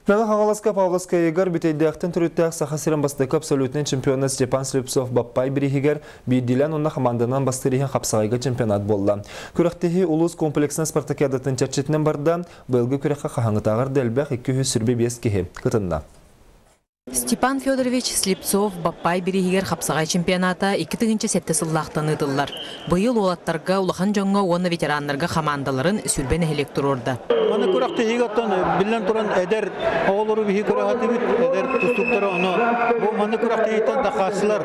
Мэҥэ Хаҥаласка Павловскайыгар Бүтэйдээхтэн төрүттээх Саха сирин бастакы абсолютнай чемпиона Степан Слепцов Баппай бирииһигэр биирдиилээн уонна хамаанданан бастыыр иһин хапсаҕайга чемпионат буолла. Күрэхтэһии улуус комплекснай спартакиадатын чэрчитинэн барда, быйылгы күрэххэ хаһааҥҥытааҕар да элбэх 225 киһи кытынна. Степан Федорович Слепцов Баппай бирииһигэр хапсаҕай чемпионата 2007 сыллаахтан ыытыллар. Быйыл уолаттарга, улахан дьоҥҥо уонна ветераннарга хамаандаларын сүрбэ нэһилиэк туруорда. Маны күрэхтэһиигэ оттон биллэн туран эдэр оҕолору биһи көрө эдэр тустууктары ону бу маннык күрэхтэһииттэн дахааччылар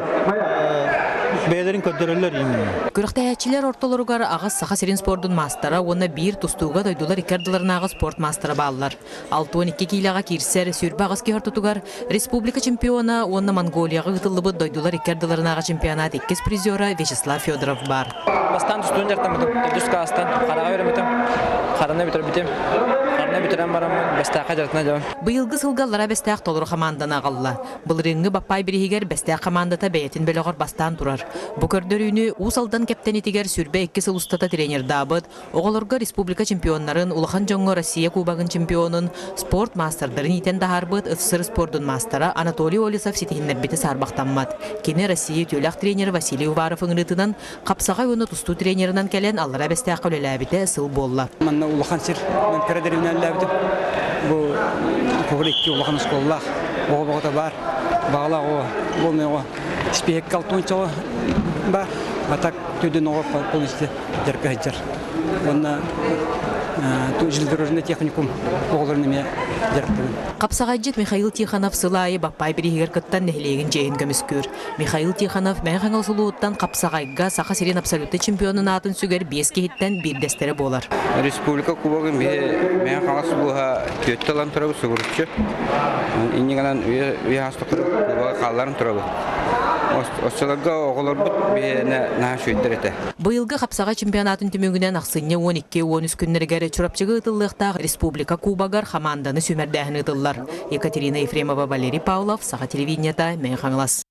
бэйэлэрин көрдөрөллөр именно. Күрэхтэһээччилэр ортолоругар аҕыс Саха сирин спордун маастара уонна биир тустууга дойдулар икки ардыларынааҕы спорт маастара бааллар. 62 киилэҕэ киирсэр 28 киһи ортотугар республика чемпиона уонна Монголияҕа ыытыллыбыт дойдулар икки ардыларынааҕы чемпионат иккис призера Вячеслав Федоров баар. Бастаан тустуун дьарыктаммытым, төрдүс кылаастан хараҕа үөрэммитим, хараны бүтэрбитим. Хараны бүтэрэн бараммын Бэстээххэ дьарыктана дьон. Быйылгы сылга Аллараа Бэстээх толору хамаанданы аҕалла. Былырыыҥҥы Баппаай бирииһигэр Бэстээх хамаандата бэйэтин бөлөҕөр бастаан турар. Бу көрдөрүүнү Уус Алдан Кэптэнитигэр 22 сыл устата тренердаабыт, Оҕолорго республика чемпионнарын, улахан дьоҥҥо Россия Кубогын чемпионун, спорт маастардарын иитэн таһаарбыт СССР спордун маастара Анатолий Олесов ситиһиннэрбитэ саарбахтаммат. Кини Россия үтүөлээх тренерэ Василий Уваров ыҥырыытынан хапсаҕай уонна тустуу тренеринэн кэлэн Аллараа Бэстээххэ үлэлээбитэ сыл буолла. Манна улахан сир мен кыра дэриэбинэ үлэлээбитим. Бу куһур икки улахан оскуолалаах оҕо боҕото баар. Баҕалаах оҕо буолмай оҕо испииһэккэ алтуонча баар. А так төдөн оҕо полностью дьарыкка сылдьар. Уонна железнодорожный техникум оҕолорун эмиэ дьарыктыыбын. Хапсаҕайдьыт Михаил Тихонов сыл аайы Баппаай бирииһигэр кыттан нэһилиэгин чиэһин көмүскүүр. Михаил Тихонов Мэҥэ Хаҥалас улууһуттан хапсаҕайга Саха сирин абсолютнай чемпионун аатын сүгэр биэс киһиттэн биирдэстэрэ буолар. Республика кубогын биһи Мэҥэ Хаҥалас улууһа түөттэ ылан турабыт сугуруччу. Инньэ гынан үйэ хастыкыр кубога хаалларан турабыт. Оччолорго оҕолорбут биһиэнэ наһаа үчүгэйдэр этэ. Быйылгы хапсаҕай чемпионатын түмүгүнэн ахсынньы 12-13 күннэригэр Чурапчыга ыытыллыахтаах республика кубогар хамаанданы сүүмэрдээһин ыытыллар. Екатерина Ефремова, Валерий Павлов, Саха телевидениета, Мэҥэ Хаҥалас.